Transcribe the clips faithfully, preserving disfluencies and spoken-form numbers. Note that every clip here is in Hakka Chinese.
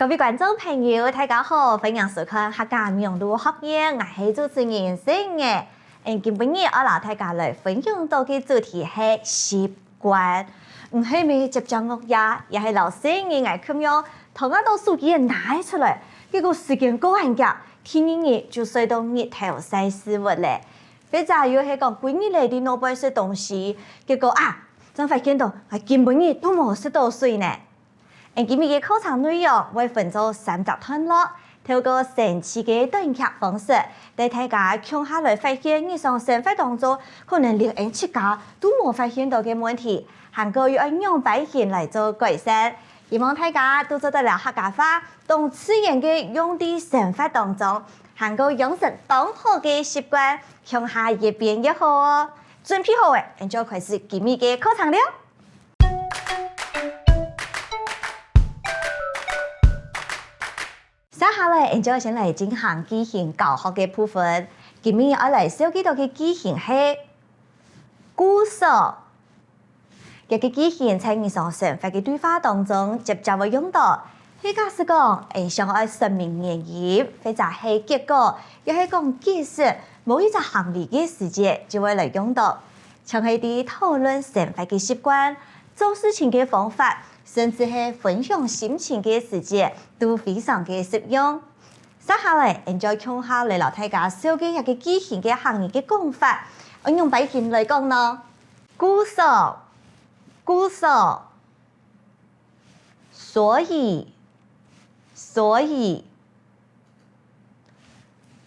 各位觀眾朋友，大家好，歡迎收看客家網路學院，𠊎係主持人星月。嗯，今晡日愛摎大家來分享到个主題係習慣。毋係每接著樂夜，也係摎星月𠊎共樣，頭那到手機仔拿出來，結果時間過還遽，第二日就睡到日頭晒屎朏咧。或者又係講歸日仔在外背食東西，結果啊，正發現到，啊，今晡日都無食到水呢。 𠊎今晡日个課程內容會分做三隻段落，透過生趣个短劇方式，帶大家共下來發現日常生活當中可能連𠊎自家都無發現到个問題，還過又愛仰般形來做改善。希望大家都做得了客家話，當自然个用在生活當中，還過養成當好个習慣，共下越變越好哦。準備好咧，𠊎就開始今晡日个課程了。 接下來，𠊎就先來進行句型教學个部分。今晡日愛來紹介到个句型係故所。這个句型在日常生活个對話當中，輒輒會用到。係假使講，𠊎想愛說明原因，或者係結果，也係講解釋某一隻行為个時節，就會來用到。 像係在討論生活个習慣、做事情个方法，甚至係分享心情个時節，都非常个實用。接下來，𠊎就共下來摎大家紹介這个句型个客語个講法，愛仰般形來講呢？故所，故所，所以，所以，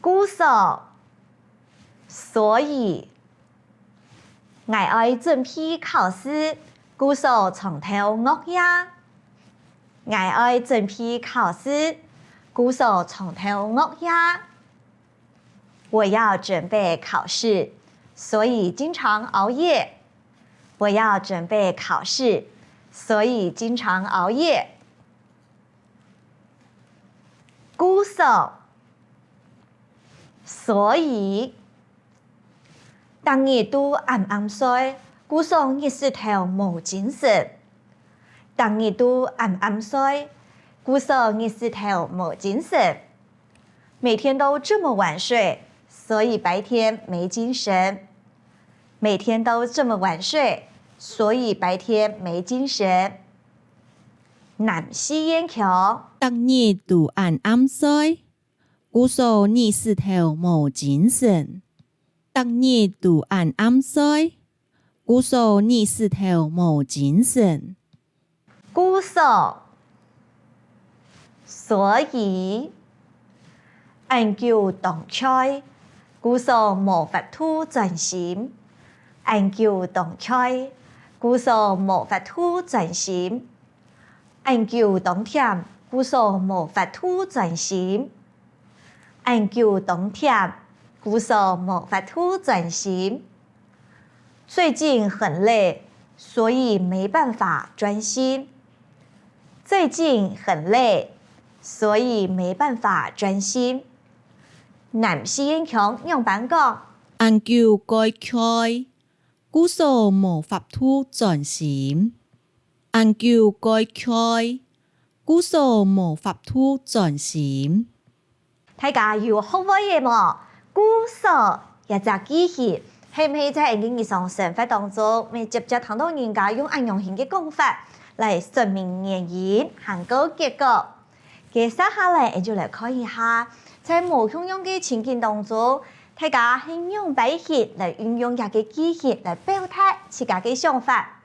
故所，所以， 𠊎愛準備考試，故所長透惡夜。𠊎愛準備考試，故所長透惡夜。我要準備考試，所以經常熬夜。我要準備考試，所以經常熬夜。 故所，所以，逐日都暗暗睡，故所日時頭無精神。逐日都暗暗睡，故所日時頭無精神。每天都這麼晚睡，所以白天沒精神。每天都這麼晚睡，所以白天沒精神。 南四縣腔。逐日都恁暗睡，故所日時頭無精神。逐日都恁暗睡，故所日時頭無精神。故所，所以， 恁久當𤸁，故所無法度專心。恁久當𤸁，故所無法度專心。恁久當悿，故所無法度專心。恁久當悿，故所無法度專心。 最近很累，所以沒辦法專心。最近很累，所以沒辦法專心。南四縣腔仰般講？恁久蓋𤸁，故所無法度專心。恁久蓋𤸁，故所無法度專心。 大家有學會了無？故所這隻句型，係毋係在𠊎等日常生活當中，乜輒輒聽著人家用恁樣形个講法來說明原因，還過結果？該接下來，𠊎就來看一下，在無共樣个情境當中，大家係仰般形來運用這個句型來表達自家个想法。